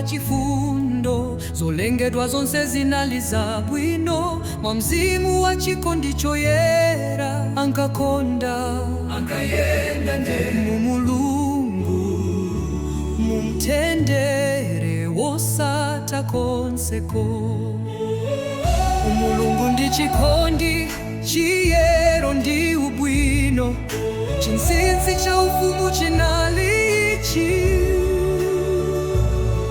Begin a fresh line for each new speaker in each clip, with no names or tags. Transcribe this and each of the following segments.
Wachifundo, zolengedwa zonse zinali zabwino. Mwa mzimu wa chikondi choyera ankakonda, ankayenda mu Mulungu mumtendere wosatha konseko. Umulungu ndi chikondi, chiyero ndi ubwino. Chinsinsi cha ufumu chinali ichi: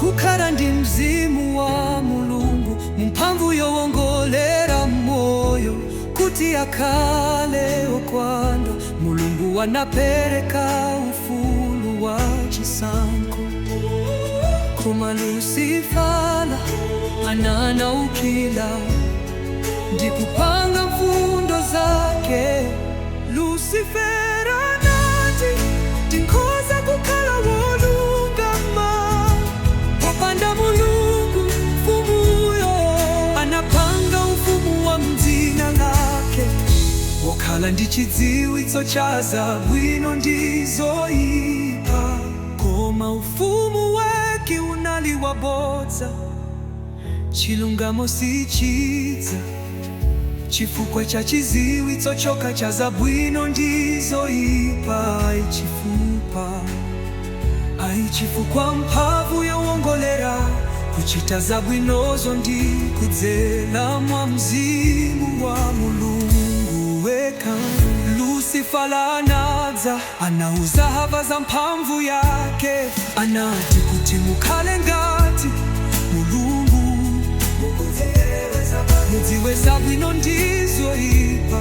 kukhala ndi mzimu wa Mulungu mumphamvu yowongolera moyo kuti akhale okondwa. Mulungu anapereka ufulu wa chisankho, koma Lusifala anaukira ndi kupanga mfundo zake. Lucifer anati, "Ndikhoza kukhala wolungama popanda Mulungu." Mfumuyo anapanga ufumu wa mdzina lake, wokhala ndi chidziwitso cha zabwino ndi zoyipa, koma ufumu wake unali wabodza. Chilungamo sichidza chifukwa cha chidziwitso chokha cha zabwino ndi zoyipa, ayi, chifukwa mphamvu yowongolera kuchita zabwinozo ndi kudzera mwa mzimu wa Mulungu wekha. Lusifala anadza, anauza Hava za mphamvu yake. Anati, "Kuti mukhale ngati Mulungu, mudziwe zabwino ndi zoyipa,"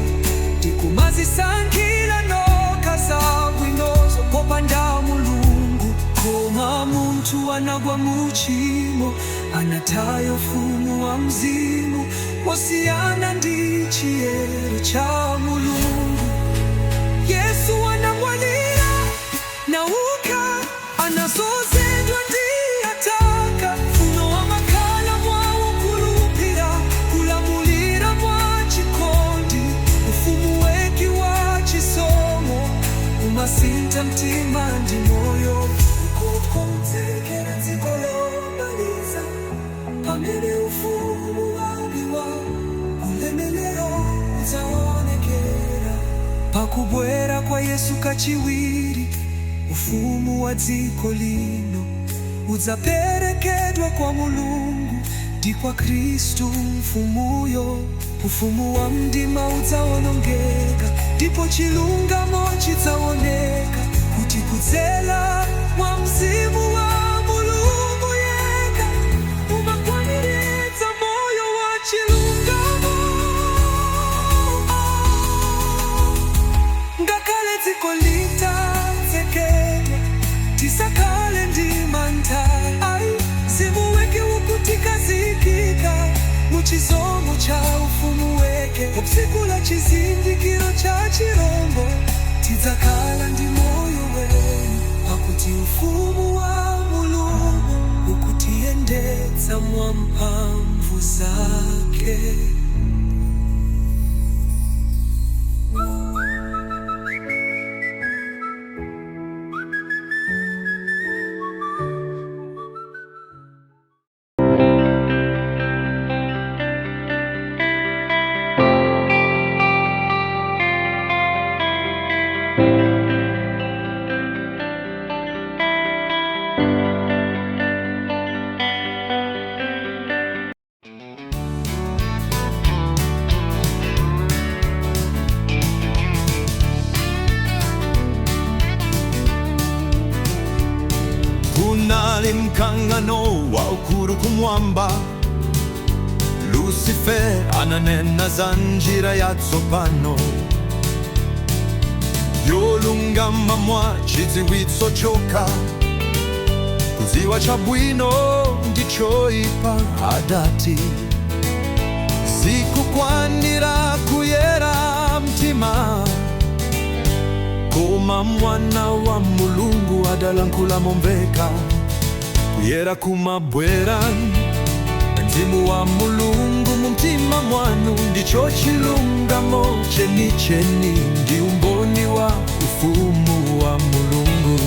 ndikumazisankhira nokha zabwinozo popanda Mulungu. Koma munthu anagwa muchimo, anataya ufumu wa mzimu wasiyana ndi chiyero cha Mulungu. Yesu anamwalira nauka, anadzozedwa ndi Atate. Funo amakhala mwa wokhulupira, kulamulira mwa chikondi. Ufumu wake wa chisomo umasintha mtima ndi moyo, ukukonzekera dziko lomaliza pamene ufumu wake wa ulemelero udzaonekera. Pakubwera kwa Yesu kachiwiri, ufumu wa dziko lino udzaperekedwa kwa Mulungu ndi kwa Khristu mfumuyo. Ufumu wa mdima udzawonongeka ndipo chilungamo chidzaoneka, kuti kudzera mwa mzimu wa Mulungu yekha umakwaniritsa moyo wa chilungamo. Ngakhale dziko litatsekedwa, tisakhale ndi mantha ayi. Mzimu wake ukutikhazikika muchisomo cha ufumu wake. Tsiku la chizindikiro cha chirombo tidzakhala ndi moyo wenu, pakuti ufumu wa Mulungu ukutiyendetsa mwa mphamvu zake.
Kunali mkangano waukulu kumwamba. Lucifer ananena za njira yatsopano yolungama mwa chidziwitso chokha, kudziwa chabwino ndi choipa. Adati sikukwanira kuyera mtima, koma mwana wa Mulungu adalankhula momveka: kuyera kumabwera mzimu wa Mulungu mumtima mwanu, ndicho chilungamo chenicheni ndi umboni wa ufumu wa Mulungu.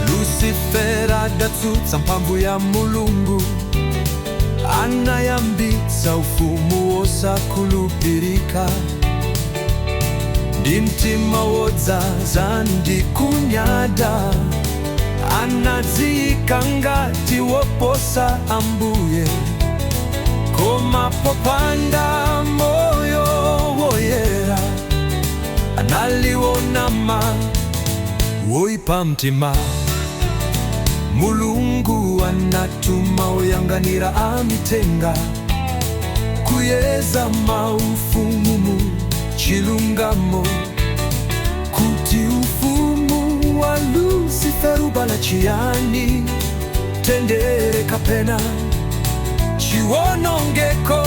Lucifer. Adatsutsa mphamvu ya Mulungu, anayambitsa ufumu wosakhulupirika ndi mtima wodzaza ndi kunyada, anadziyika ngati woposa Ambuye, koma popanda moyo woyera anali wonama, woipa mtima. Mulungu anatuma oyang'anira amithenga kuyeza maufumu mu chilungamo, kuti ufumu wa Lucifer ubala chiyani, mtendere kapena chiwonongeko.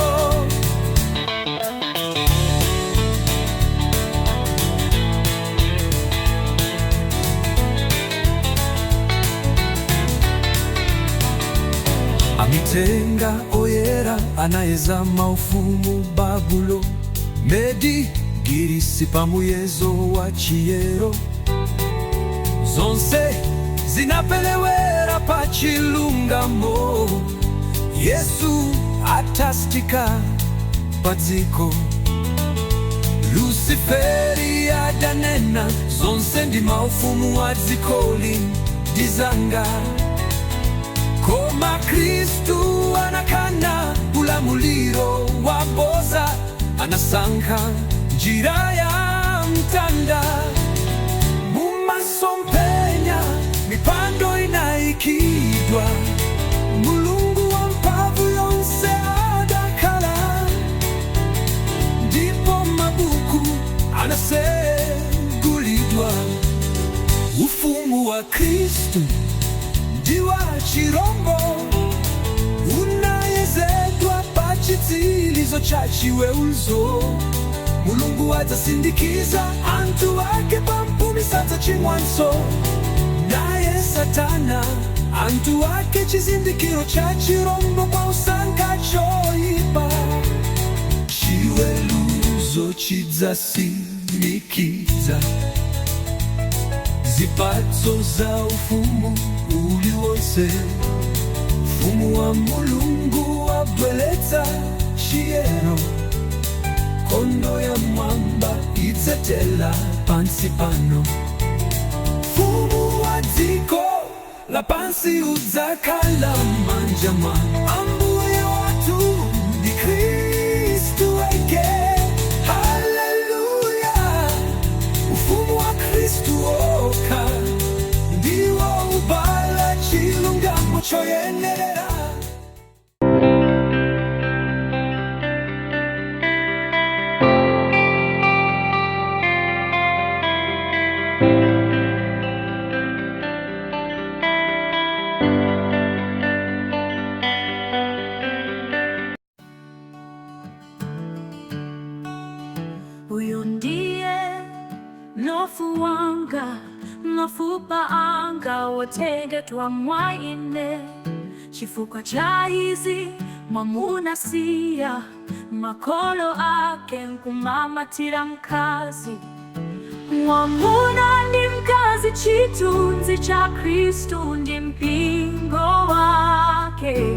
Amithenga oyera anayeza maufumu, Babulo, Medi, Girisi, pamuyezo wa chiyero. Zonse zinapelewera pa chilungamo. Yesu atatsika padziko, Luciferi adanena, zonse ndi maufumu a dzikoli ndi zanga. Koma Kristu anakana ulamuliro wa bodza, anasankha njira ya mtanda. Mumasomphenya mipando inaikidwa, Mulungu wa mphamvu yonse adakhala, ndipo mabuku anatsegulidwa. Ufumu wa Kristu ndi wa chirombo unayezedwa pa chitsirizo cha chiweruzo. Mulungu adzasindikiza anthu ake pamphumi, sadzachimwanso. Naye Satana, anthu ake, chizindikiro cha chirombo kwa osankha choipa. Chiweruzo chidzatsimikiza zipatso za ufumu uliwonse. Ufumu wa Mulungu wabweretsa chiyero, nkhondo ya m'mwamba idzatera pansi pano. Ufumu wa dziko lapansi udzakhala m'manja mwa Ambuye wathu ndi Khristu wake. Haleluya! Ufumu wa Khristu okha ndiwo ubala chilungamo choyenerera.
Uyu ndiye mnofu wanga, mafupa anga, wotengedwa mwa ine. Chifukwa cha izi mwamuna asiya makolo ake nkumamatira mkazi. Mwamuna ndi mkazi chithunzi cha Khristu ndi mpingo wake.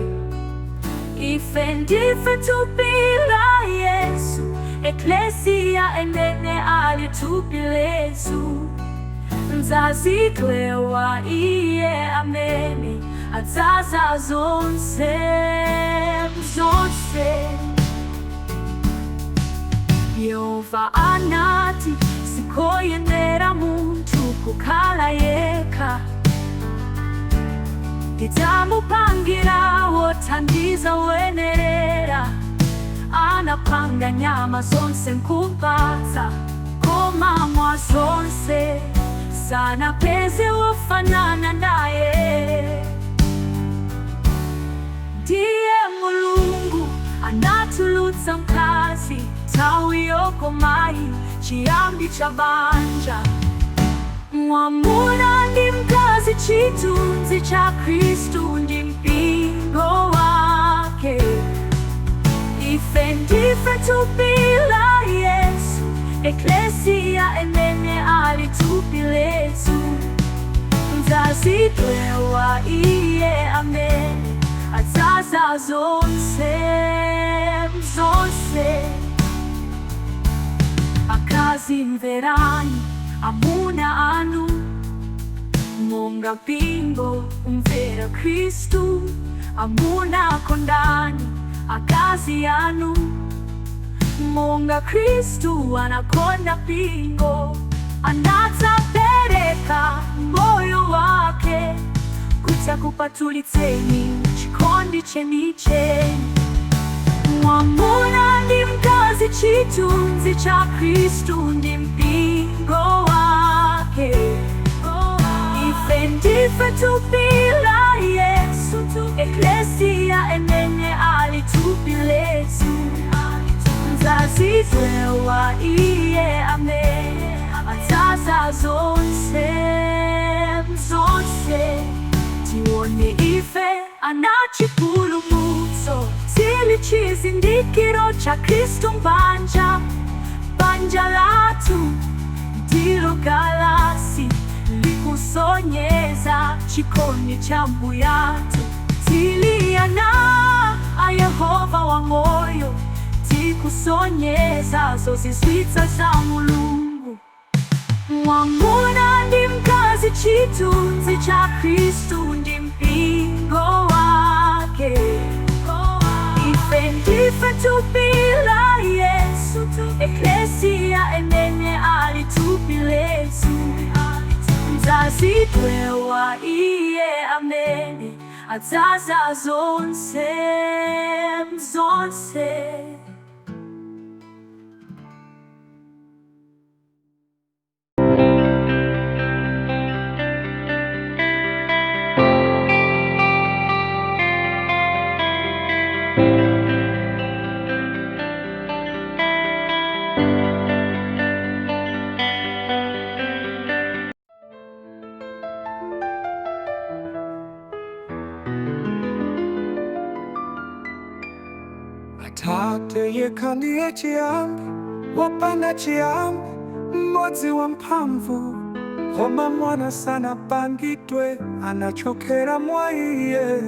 Ife ndife thupi la Yesu, Eklesia amene ali thupi Yesu. Mdzazidwe iye amene adzaza zonse zonse. Yehova anati, sikoyenera munthu kukhala yekha, ndidzamupangira wothandiza woyenerera. Anapanga nyama zonse nkumpatsa, koma mwa zonse sanapeze wofanana naye. Ndiye Mulungu anatulutsa mkazi, nthawi yokomayi, chiyambi cha banja. Mwamuna ndi mkazi chithunzi cha Khristu ndi mpingo wake. Ife ndife thupi la Yesu, Eklesia amene ali thupi Yesu. Mdzazidwe Mdzazidwe wa Iye amene adzaza zonse m'zonse. Akazi mverani amuna anu monga mpingo umvera Kristu. Amuna kondani akazi anu monga Kristu anakonda mpingo, anadzapereka moyo wake kuti akupatulitseni chikondi chenicheni. Mwamuna ndi mkazi chithunzi cha Kristu ndi mpingo wake. Ife ndife thupi la Yesu, eklesia emene ali thupi lathu. Mdzazidwe wa Iye amene adzaza zonse m'zonse. Tione ife ana chipulumutso, tili chizindikiro cha Kristu m'banja. Banja lathu ndilo galasi likusonyeza chikondi cha Mbuyathu. Tili ana a Yehova wa moyo, tikusonyeza zozizwitsa za Mulungu. Mwamuna ndi mkazi chithunzi cha Kristu ndi mpingo wake. Ife ndife thupi la Yesu, eklesia emene ali thupi lathu. Mdzazidwe wa Iye amene adzaza zonse m'zonse.
Atate yekha ndiye chiyambi, wopanda chiyambi, mmodzi wa mphamvu. Koma mwana sanapangidwe, anachokera mwa iye.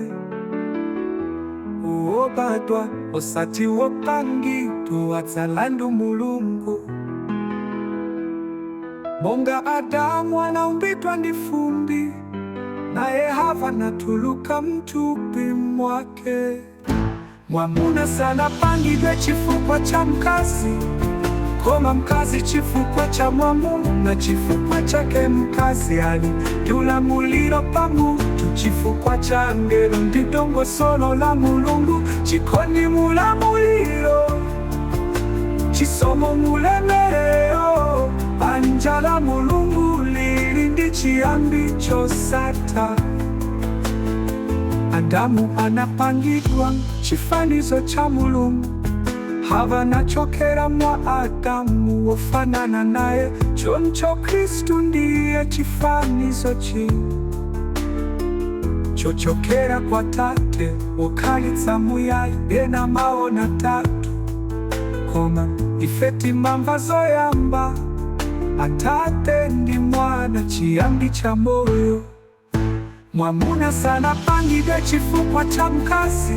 Wobadwa osati wopangidwa, adzala ndi Mulungu. Monga Adamu anaumbidwa ndi fumbi, naye Hava anatuluka mthupi mwake. Mwamuna sanapangidwe chifukwa cha mkazi, koma mkazi chifukwa cha mwamuna. Chifukwa chake mkazi ali ndi ulamuliro pa mutu, chifukwa cha angelo ndi dongosolo la Mulungu. Chikondi mulamuliro, chisomo mulemerero. Banja la Mulungu lili ndi chiyambi chosatha. Adamu anapangidwa chifanizo cha Mulungu, Hava anachokera mwa Adamu wofanana naye. Choncho Kristu ndiye chifanizo chi chochokera kwa Tate wokhalitsa muyaya. Ena amaona tatu, koma ife timamva zoyamba. Atate ndi Mwana, chiyambi cha moyo. Mwamuna sanapangidwe chifukwa cha mkazi,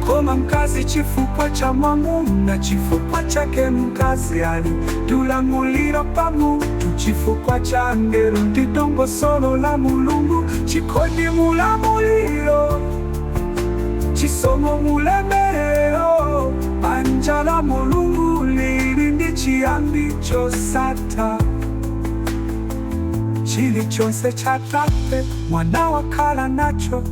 koma mkazi chifukwa cha mwamuna. Chifukwa chake mkazi ali ndi ulamuliro pa mutu, chifukwa cha angelo ndi dongosolo la Mulungu. Chikondi mulamuliro, chisomo mulemerero. Banja la Mulungu lili ndi chiyambi chosatha. Chilichonse cha Tate mwana wakhala nacho.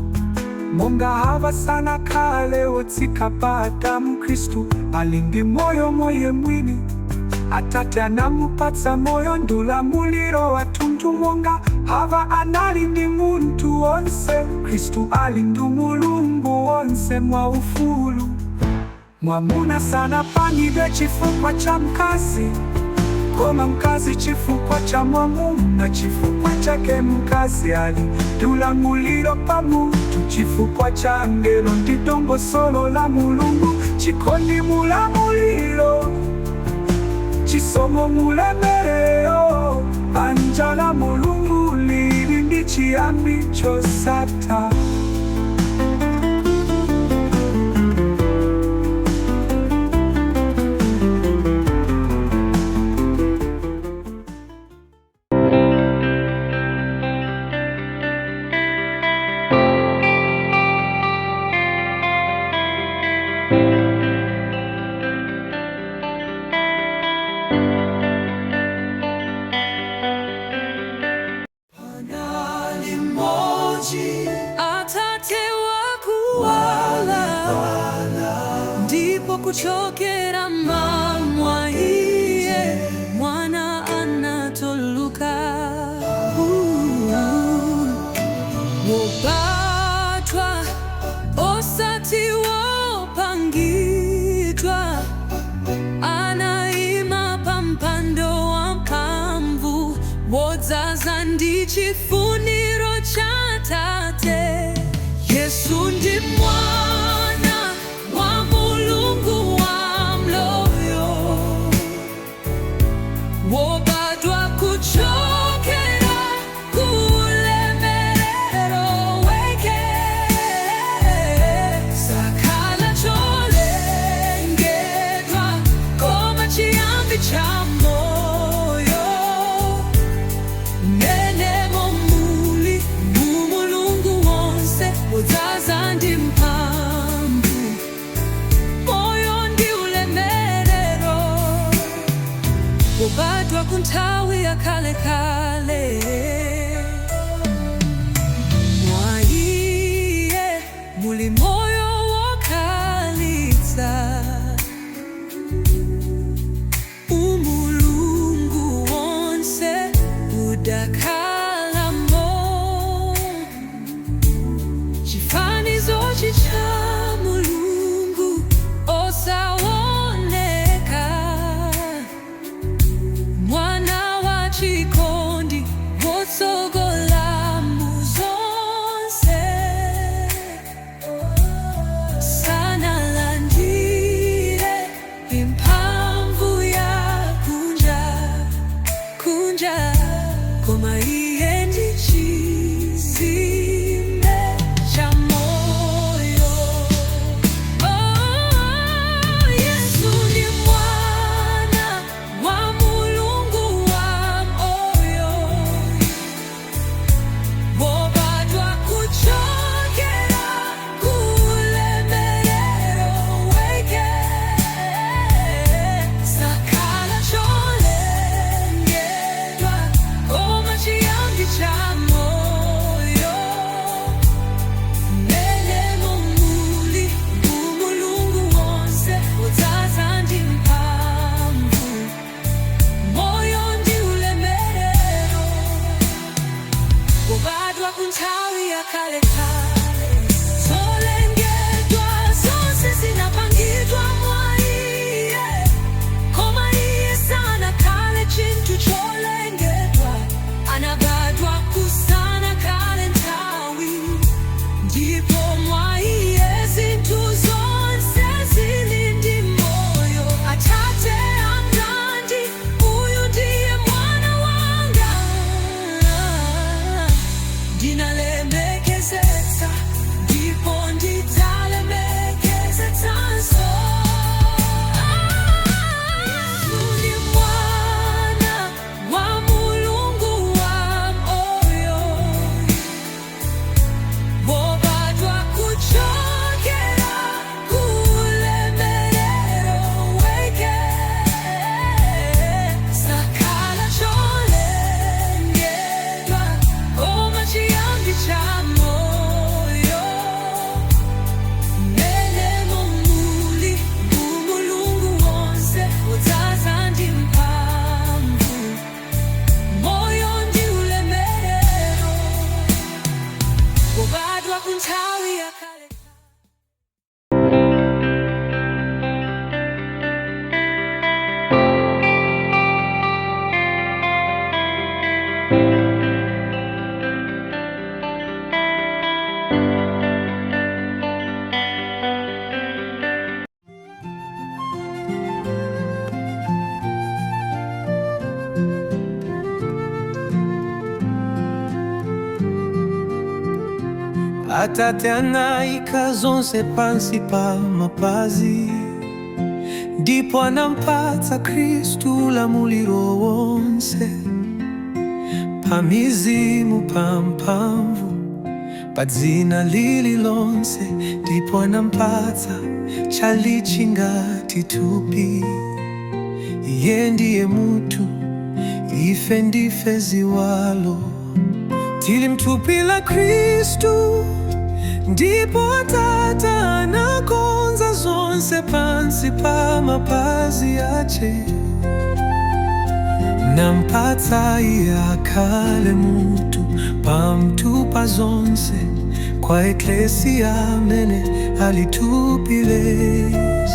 Monga Hava sanakhale wotsika pa Adamu, Kristu ali ndi moyo mwa iye mwini. Atate anamupatsa moyo ndi ulamuliro wathunthu. Monga Hava anali ndi munthu wonse, Kristu ali ndi Mulungu wonse mwa ufulu. Mwamuna sanapangidwe chifukwa cha mkazi, koma mkazi chifukwa cha mwamuna. Chifukwa chake mkazi ali ndi ulamuliro pa mutu, chifukwa cha angelo ndi dongosolo la Mulungu. Chikondi mulamuliro, chisomo mulemerero. Banja la Mulungu lili ndi chiyambi chiyambi chosatha.
Panali mmodzi Atate wakuwala, ndipo kuchokera mwa iye mwana anatuluka. Wobadwa osati wopangidwa, anaima pampando wa mphamvu, wodzaza ndi chifuniro cha Tate. Yesu ndi mwana wa Mulungu wa moyo, wobadwa kuchokera kuulemerero wake. Sakhala cholengedwa, koma chiyambi cha moyo, menemo muli umulungu wonse wodzaza ndi mphamvu, moyo ndi ulemerero, wobadwa kunthawi ya kalekale. Mwa iye muli moyo wokhalitsa, umulungu wonse udakhalamo, chifanizo cha Mulungu osaoneka, mwana wa chikondi wotsogola muzonse, sanalandire imphamvu ya kunja kunja, koma iye ndi chitsime cha moyo. Oh, Yesu ndi mwana wa Mulungu wa moyo, wobadwa kuchokera kuulemerero wake. Sakhala cholengedwa, koma chiyambi cha moyo, menemo muli umulungu wonse wodzaza ndi mphamvu, moyo ndi ulemerero, wobadwa kunthawi ya kalekale. Zolengedwa zonse zinapangidwa mwa iye, koma iye sanakhale chinthu cholengedwa, anabadwa kusanakhale nthawi, ndipo mwa iye zinthu zonse zili ndi moyo. Atate anati, uyu ndiye mwana wanga, ndinalemekezetsa ndipo ndidzalemekezetsanso. Yesu ndi mwana wa Mulungu wa moyo, wobadwa kuchokera kuulemerero wake. Sakhala cholengedwa, koma chiyambi Atate anaika zonse pansi pa mapazi, ndipo anampatsa Kristu ulamuliro wonse pa mizimu, pa mphamvu, pa dzina lililonse, ndipo anampatsa chalichi ngati thupi. Iye ndiye mutu, ife ndife ziwalo, tili mthupi la Kristu. Ndipo Atate anakonza zonse pansi pa mapazi ache, nampatsa iye akhale mutu pamtu pa zonse kwa eklesia amene ali thupi les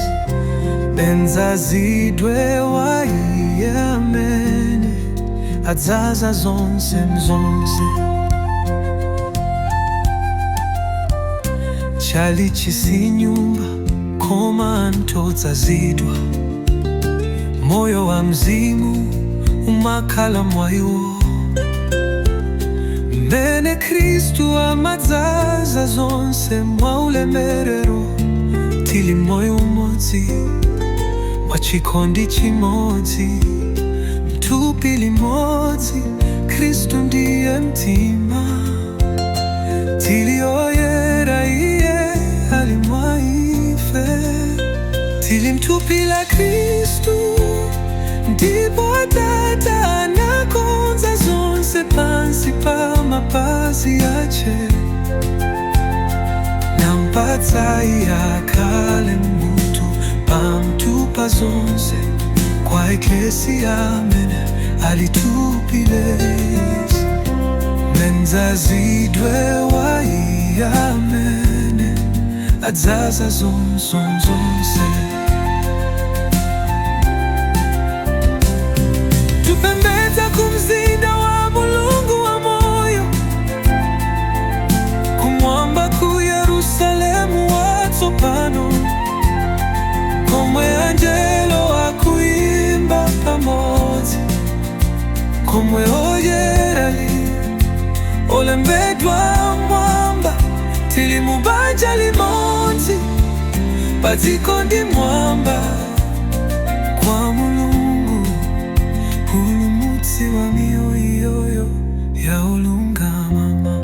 benzazidwe wa iye amene adzaza zonse mzonse. Chalichi si nyumba koma anthu odzazidwa, moyo wa mzimu umakhala mwa iwo. Mmene Khristu amadzaza zonse mwa ulemerero, tili moyo umodzi, mwa chikondi chimodzi, mthupi limodzi, Khristu ndiye mtima. Tili oyera, iye ali mwa ife, tili mthupi la Khristu. Ndipo Atate anakonza zonse pansi pa mapazi ache, nampatsa iye akhale mutu pamtu pa zonse kwa eklesia amene ali thupi les menzazidwe wa iye amene adzaza zonse zonse. Tupembedza kumzinda wa Mulungu wa moyo, kumwamba ku Yerusalemu watsopano, komwe angelo akuimba pamodzi, komwe oyera olembedwa mwamba. Tili mubanja limodzi padziko ndi mwamba, kwa Mulungu mpulumutsi wa miyoyo ya olungama.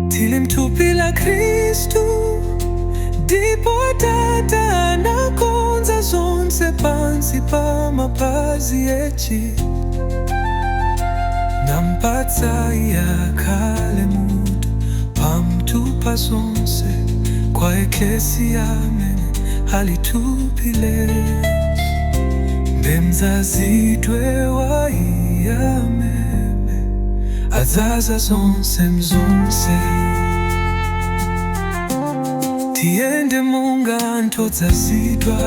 Tili mthupi la Khristu. Ndipo Atate anakonza zonse pansi pa mapazi ache, nampatsa iye akhale mutu pamtu pa zonse kwa eklesia amene ali thupi les bemzazidwe wa iye amene adzaza zonse mzonse. Tiyende monga anthu odzazidwa,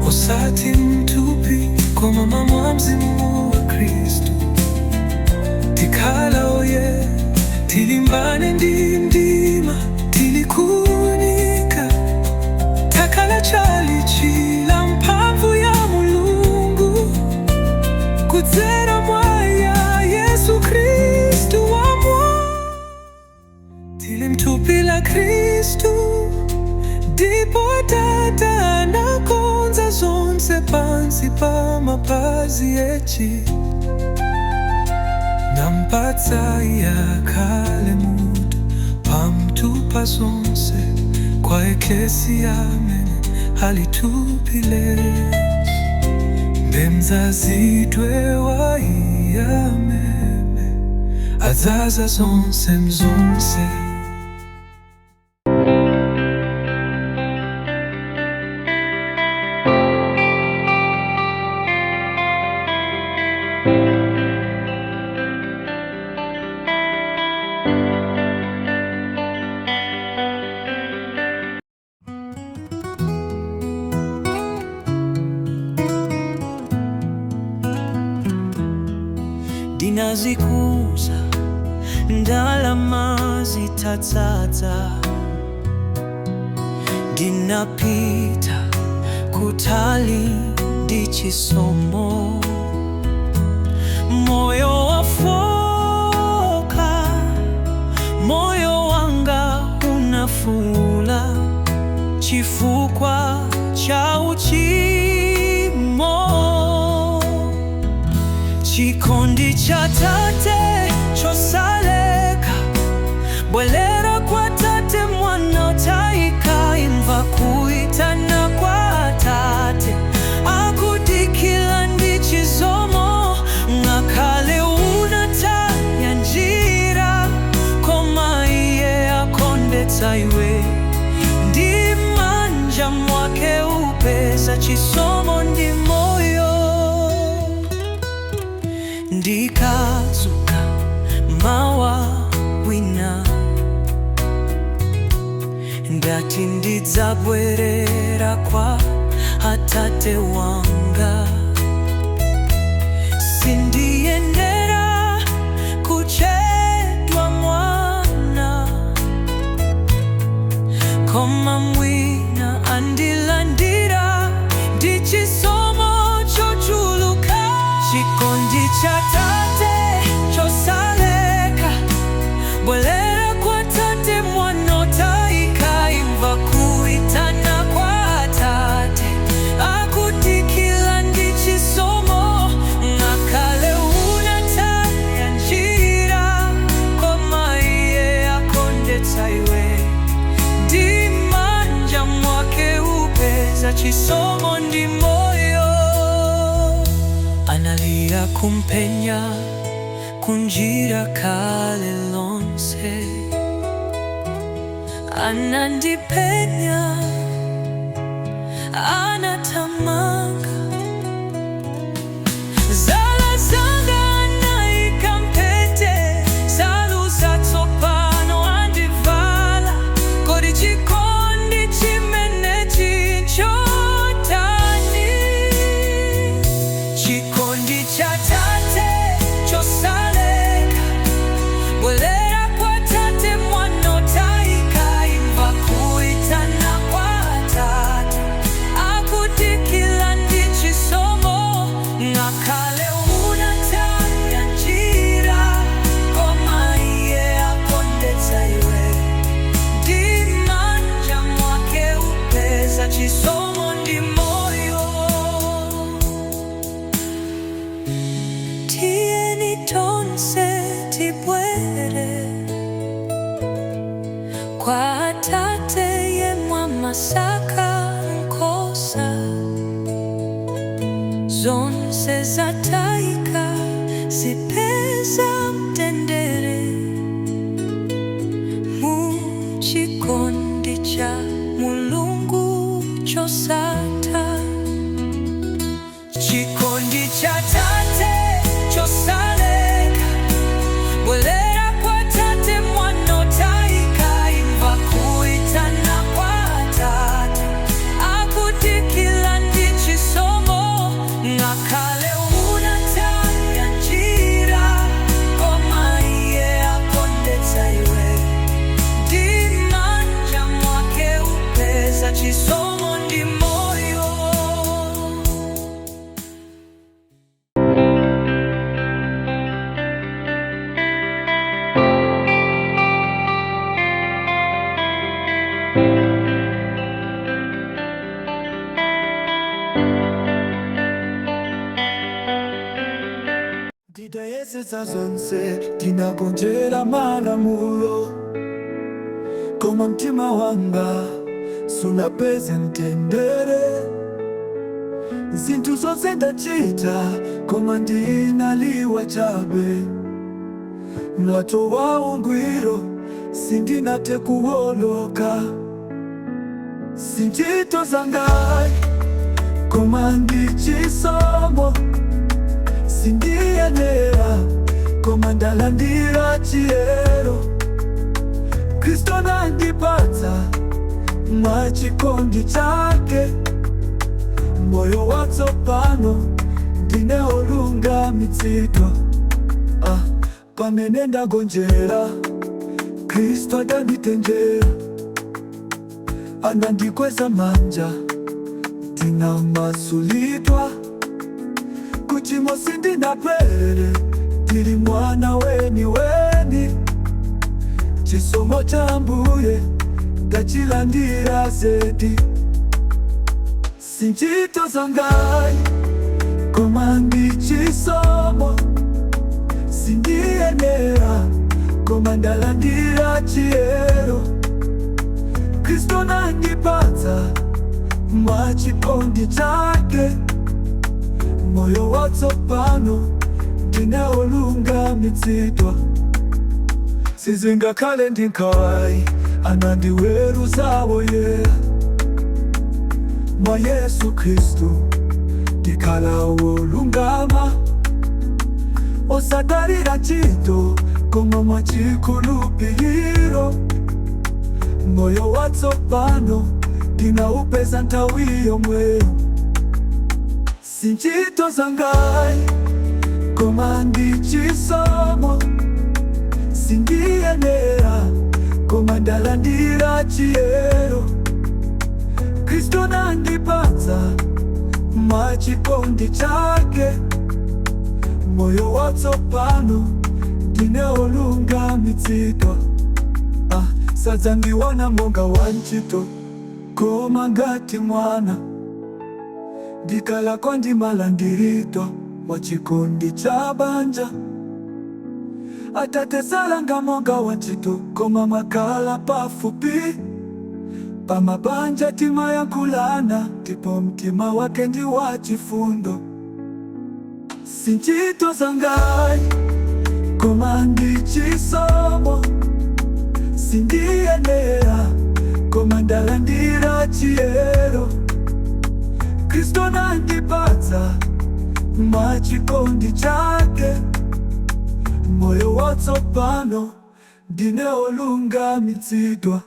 osati mthupi koma mwa mzimu wa Khristu. Tikhala oyera, tilimbane ndi mdima, tilikunika, takhala chalichi la mphamvu ya Mulungu kudzera mwa ya Yesu Khristu wamwa. Tili mthupi la Khristu. Ndipo Atate anakonza zonse pansi pa mapazi ache, nampatsa iye akhale mutu pamtu pa zonse kwa eklesia amene ali thupi les bemzazidwe wa iye amene adzaza zonse mzonse.
Ndinazikuza ndalama zitatsatsa, ndinapita kutali ndi chisomo, moyo wa.
chifukwa cha uchimo. Chikondi cha Tate chosaleka, bwelera kwa Tate mwana otaika. Imva kuitana kwa Tate, akudikila ndi chisomo. Ngakhale unataya njira, koma iye akondetsa iwe. Ndi manja mwake upeza chisomo ndi moyo. Ndikadzuka mawa wina, ndati ndidzabwerera kwa Atate wanga. Sindiyenera kuchedwa mwana, koma mwina andilandira ndi chisomo chochuluka. Chikondi cha Tate chosaleka, bwelera kwa Tate mwana otaika. Imva kuitana kwa Tate, akudikila ndi chisomo. Ngakhale unataya njira, koma iye akondetsa iwe. Ndi manja mwake upeza chisomo ndi moyo. Analira kumpenya kunjira kale lonse, anandipenya, anathamanga. Zala zanga anaika mphete, nsalu zatsopano andivala. Kodi chikondi chimenechi nchotani? Chikondi cha Tate chosaleka, bwelera kwa Tate mwana otaika. Imva kuitana kwa Tate, akudikila ndi chisomo. Ngakhale unataya njira, koma iye akondetsa iwe. Ndi manja mwake upeza chisomo ndi moyo. Tiyeni tonse tibwere kwa Atate yemwe amasaka nkhosa zonse zataika zipeza mtendere mu chikondi cha Mulungu chosatha. Chikondi cha Tate chosaleka, bwelera kwa Tate mwana otaika. Imva kuitana kwa Tate, akudikila ndi chisomo. Ngakhale unataya njira, koma iye akondetsa iwe. Ndi manja mwake upeza chisomo ndi moyo.
Ndidayesetsa zonse, ndinagonjera malamulo, koma mtima wanga sunapeze mtendere. Zinthu zonse ndachita, koma ndinaliwa chabe. Mlatho wa ungwiro sindinathe kuwoloka. Si ntchito zanga, koma ndi chisomo. Sindiyenera, koma ndalandira chiyero. Kristo nandipatsa mwachikondi chake moyo watsopano, ndine olungamitsidwa. Ah, pamene ndagonjera, Kristo adanditenjera, anandikweza manja, ndinamasulidwa kuchimo. Sindinabwerere, ndili mwana weni weni. Chisomo cha Ambuye ndachilandira zedi.
Sinchito zangayi koma ndichisomo, sindiyenera koma ndalandira chiyero. Kristo nandipatsa mwachikondi chake moyo watsopano, ndine olungamitsidwa. Sizingakhale ndinkawayi anandiweruzawo ye mwa Yesu Kristu ndikhala wolungama, osadalira ntchito koma mwachikhulupiriro. Moyo watsopano ndinaupeza nthawi yomweyo. Sinchito zangayi koma ndichisomo, sindiyenera koma ndalandira chiyero. Kristo nandipatsa mwachikondi chake moyo watsopano, ndine olungamitsidwa. Ah, sadzandiona monga wantchito koma ngati mwana, ndikalakwa ndimalandiridwa mwachikondi cha banja. Atate salanga monga wantchito koma amakhala pafupi. Pamabanja timayankhulana ndipo mtima wake ndi wachifundo. Sinchito zangayi koma ndichisomo, sindiyenera koma ndalandira chiyero. Kristo nandipatsa mwachikondi chake moyo watsopano, ndine olungamitsidwa.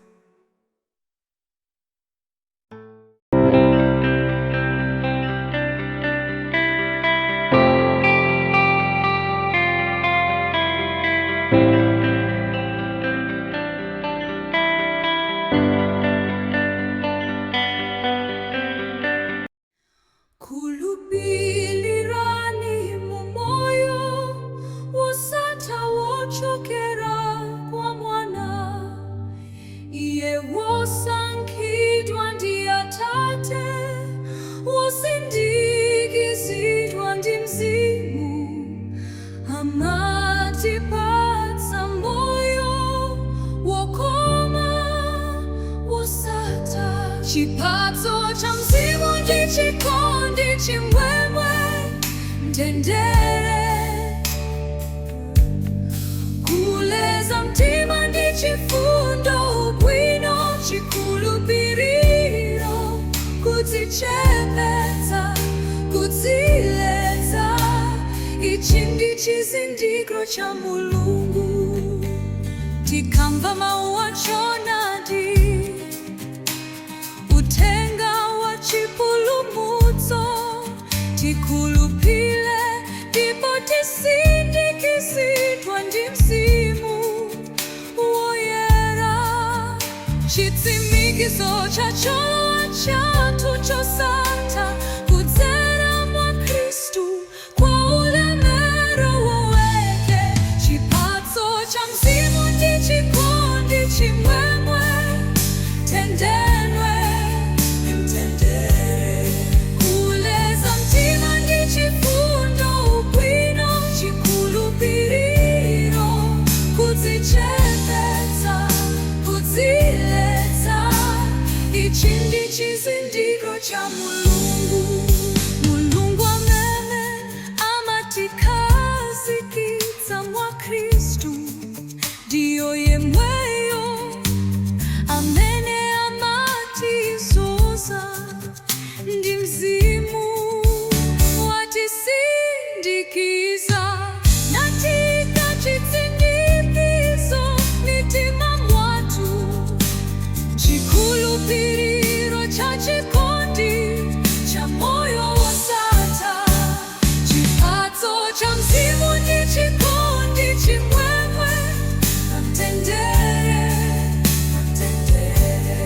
Khulupirirani mumoyo wosatha wochokera kwa mwana, iye wosankhidwa ndi Atate, wosindikizidwa ndi Mzimu, amatipatsa moyo wokoma wosatha. Chipatso cha Mzimu ndi chikondi, chimwemwe, mtendere, kuleza mtima ndi chifundo, ubwino, chikhulupiriro, kudzichepetsa, kudziletsa. Ichi ndi chizindikiro cha Mulungu. Tikamva mawu a choonadi, uthenga wa chipulumutso, tikhulupire ndipo tisindikizidwa ndi Mzimu Woyera, chitsimikizo cha cholowa chathu chosatha kudzera mwa Khristu kwa ulemerero wake. Chipatso cha Mzimu ndi chikondi, chimwemwe, tendere, mtendere, kuleza mtima ndi chifundo, ubwino, chikhulupiriro, kudzichepetsa, kudziletsa. Ichi ndi chizindikiro cha Mulungu. Mulungu amene amatikhazikitsa mwa Khristu ndiyo yemweyo amene amatidzoza ndi Mzimu, watisindikiza natiika chitsindikizo m'mitima mwathu, chikhulupiriro cha chikondi cha moyo wosatha. Chipatso cha Mzimu ndi chikondi, chimwemwe, mtendere, mtendere,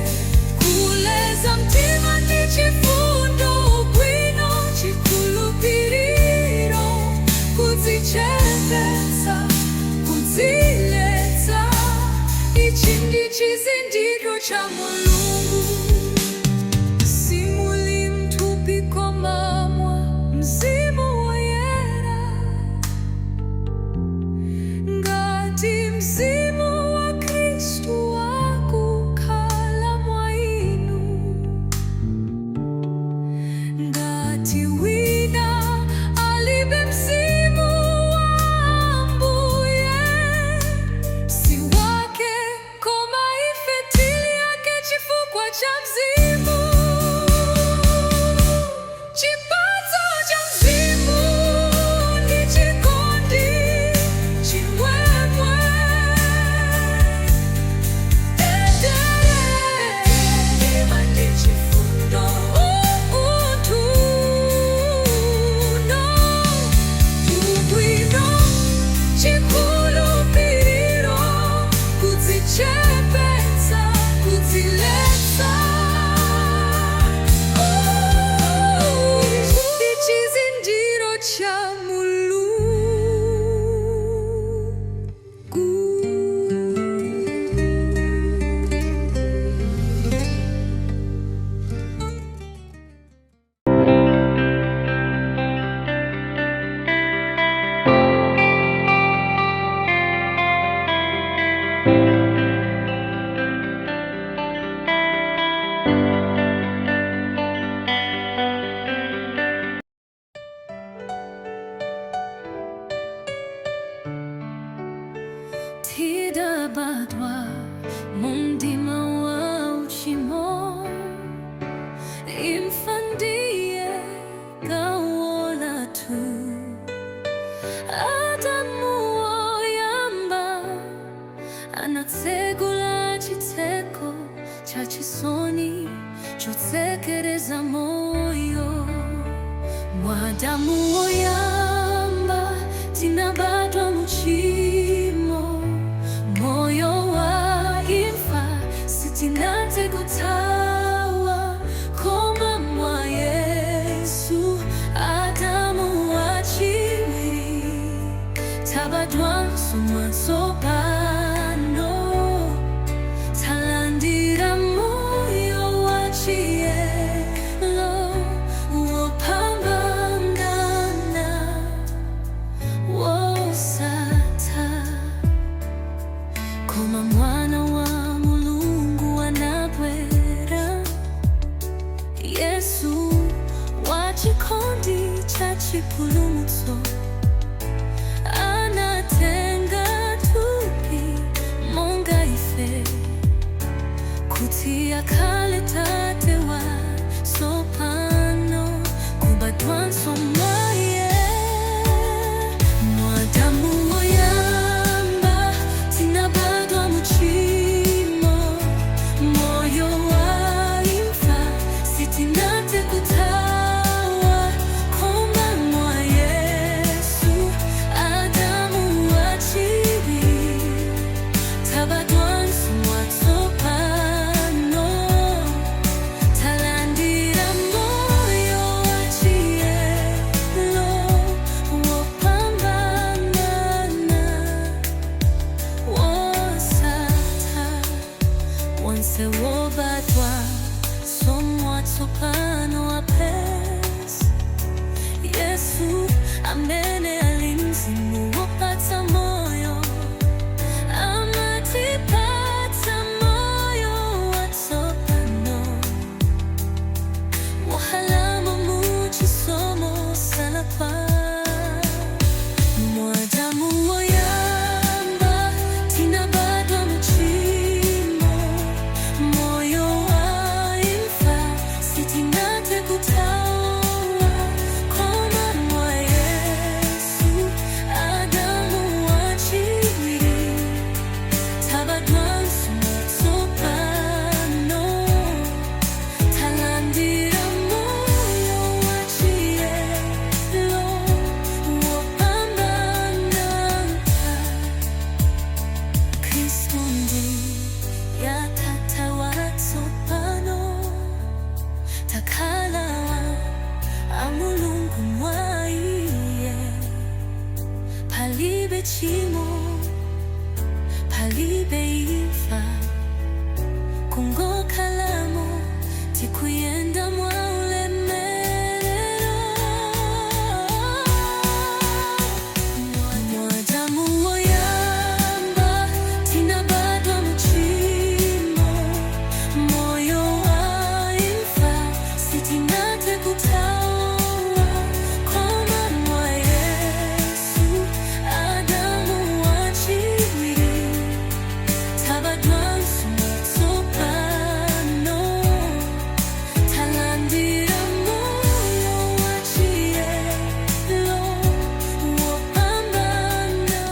kuleza mtima ndi chifundo, ubwino, chikhulupiriro, kudzichepetsa, kudziletsa. Ichi ndi chizindikiro cha Mulungu. Simuli m'thupi.
Tinkabadwa mumdima wa uchimo, imfa ndiye gawo lathu. Adamu woyamba anatsegula chitseko cha chisoni chotsekereza moyo. Mwa Adamu woyamba tinabadwa muchimo, moyo wa imfa sitinathe kuthawa. Koma mwa Yesu, Adamu wachiwiri, tabadwanso mwatsopano, talandira moyo wa chiyero wopambana wosatha. Koma mwana wa Mulungu anabwera, Yesu wachikondi cha chipulumutso, anatenga thupi monga ife kuti akhale tate watsopano, kubadwanso mwa iye. Mwa Adamu woyamba tinabadwa muchimo, moyo wa imfa sitinathe kuthawa. Koma mwa Yesu, Adamu wachiwiri, tabadwanso mwatsopano, talandira moyo wa chiyero wopambana wosatha. Onse wobadwa mwatsopano apeza Yesu amene ali mzimu wopatsa moyo, amatipatsa moyo watsopano wokhalamo muchisomo osalakwa. Mwa Adamu woyamba tinabadwa muchimo, moyo wa imfa sitinathe kuthawa. Koma mwa Yesu, Adamu wachiwiri, tabadwanso mwatsopano, talandira moyo wa chiyero wopambana. Kristu ndiye Atate watsopano, takhala a Mulungu mwa iye. Palibe chimo, palibe imfa, kungokhalamo tikuyenda mwa ulemerero. Mwa Adamu woyamba tinabadwa muchimo, moyo wa imfa sitinathe kuthawa. Koma mwa Yesu, Adamu wachiwiri, tabadwanso mwatsopano, talandira moyo wa chiyero wopambana.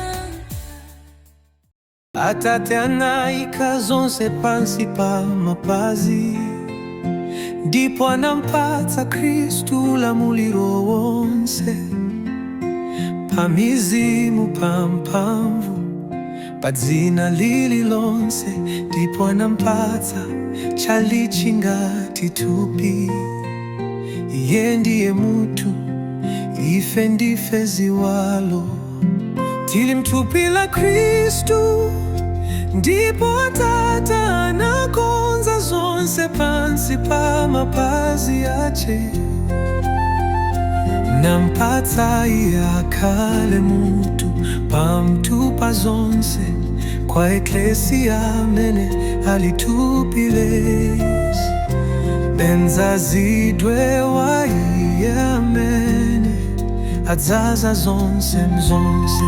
Atate anaika zonse pansi pa mapazi, ndipo anampatsa Kristu ulamuliro wonse pa mizimu, pa mphamvu, pa dzina lililonse, ndipo anampatsa tchalitchi ngati thupi. Iye ndiye mutu, ife ndife ziwalo, tili mthupi la Kristu. Ndipo Atate anakonza zonse pansi pa mapazi ache, nampatsa iye akhale mutu pamtu pa zonse kwa eklesia amene ali thupi lake, benzazidwe wa iye amene adzaza zonse mzonse.